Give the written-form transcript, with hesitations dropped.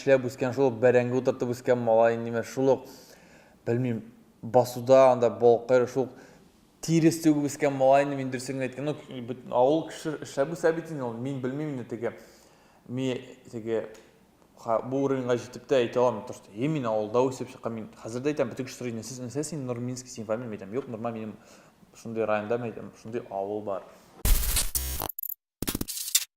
эшләп үскән, шул ук бәрәңге утыртып үскән малай, ниме, шул ук, белмим, басуда анда балык шул ук тирес түгеп үскән малай инде мин дөресен генә әйткән, ну, бөтен авыл кеше эшләп үсә бит инде ул, мин белмим инде теге, ми теге бу уровеньга җитеп тә әйтә алмыйм, то что е, мин авылда үсеп чыккан, мин хәзер дә әйтәм, бөтен кеше сорый, нәрсә, нәрсә син Нурминский, син фамилия, әйтәм, юк, Нурма минем шундый районда, әйтәм, шундый авыл бар.